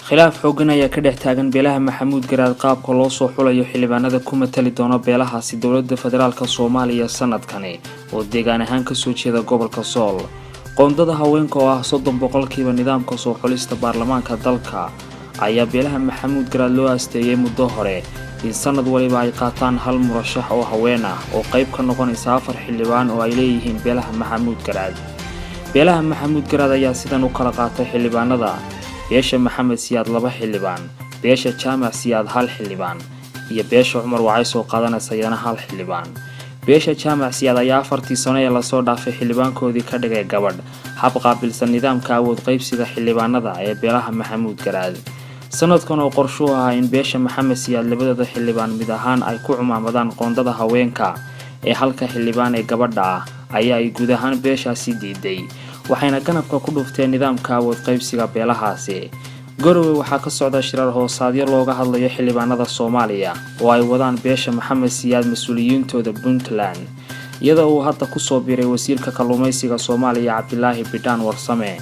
Khilaaf xooggan ayaa ka dhex taagan beelaha Maxamuud Garaad qaabka loo soo xulayo xildhibaanada ku matali doona beelahaasi dowladda federaalka Soomaaliya sanadkani oo deegaan ahaan kasoo jeeda gobolka Sool. Qoondada haweenka oo ah 30% nidaamka soo xulista baarlamaanka dalka ayaa beelaha Maxamuud Garaad loo asteeyay muddo hore in sanad waliba ay qaataan hal murashax oo haween ah oo qayb ka noqonaysa afar xildhibaan oo ay leeyihiin beelaha Maxamuud Garaad. Beelaha Maxamuud Garaad ayaa sidan u kala qaatay xildhibaanada: beesha Maxamed Siyaad laba xildhibaan, beesha Jaamac Siyaad hal xildhibaan iyo beesha Cumar Wacay soo qaadanaysa iyana hal xildhibaan. Beesha Jaamac Siyaad ayaa 4-tii sano ee lasoo dhaafay xildhibaankoodii ka dhigay gabadh, hab qaabilsan nidaamka awood qaybsiga xildhibaanada ee beelaha Maxamuud Garaad. Sanadkan oo qorshuu ahaa in beesha Maxamed Siyaad labadooda xildhibaan mid ahaan ay ku cumaamadaan qoondada haweenka ee halka xildhibaan ee gabadha ah ayaa ay guud ahaan beeshaasi diiday, waxayna ganafka ku dhufteen nidaamka awood qaybsiga beelahaasi. Garowe waxaa ka socda shirar hoosaadyo looga hadlayo xildhibaanada Soomaaliya oo ay wadaan beesha Maxamed Siyaad mas-uuliyiintooda Puntland, iyadoo uu hadda kusoo biiray wasiirka kalluumaysiga Soomaaliya, Cabdilaahi Bidhaan Warsame.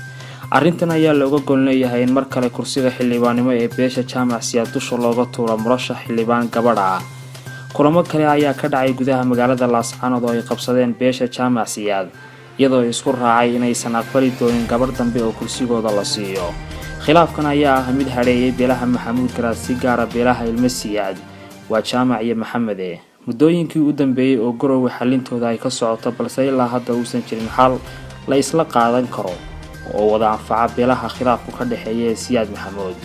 Arrintan ayaa looga gol leeyahay in mar kale kursiga xildhibaannimo ee beesha Jaamac Siyaad dusha looga tuuro murashax xildhibaan gabadha ah. Kulamo kale ayaa ka dhacay gudaha magaalada Laascaanood oo ay qabsadeen beesha Jaamac Siyaad, iyadoo isku raacay inaysan aqbali doonin gabadh dambe oo kursigooda la siiyo. Khilaafkan ayaa ah mid hadheeyay beelaha Maxamuud Garaad, si gaara beelaha Ilmo Siyaad, waa Jaamac iyo Maxamede, muddooyinkii u dambeeyey oo Garowe xalintooda ay ka socoto, balse ilaa hadda uusan jirin xal la isla qaadan karo oo wada anfaca beelaha khilaafku ka dhexeeya ee Siyaad Maxamuud.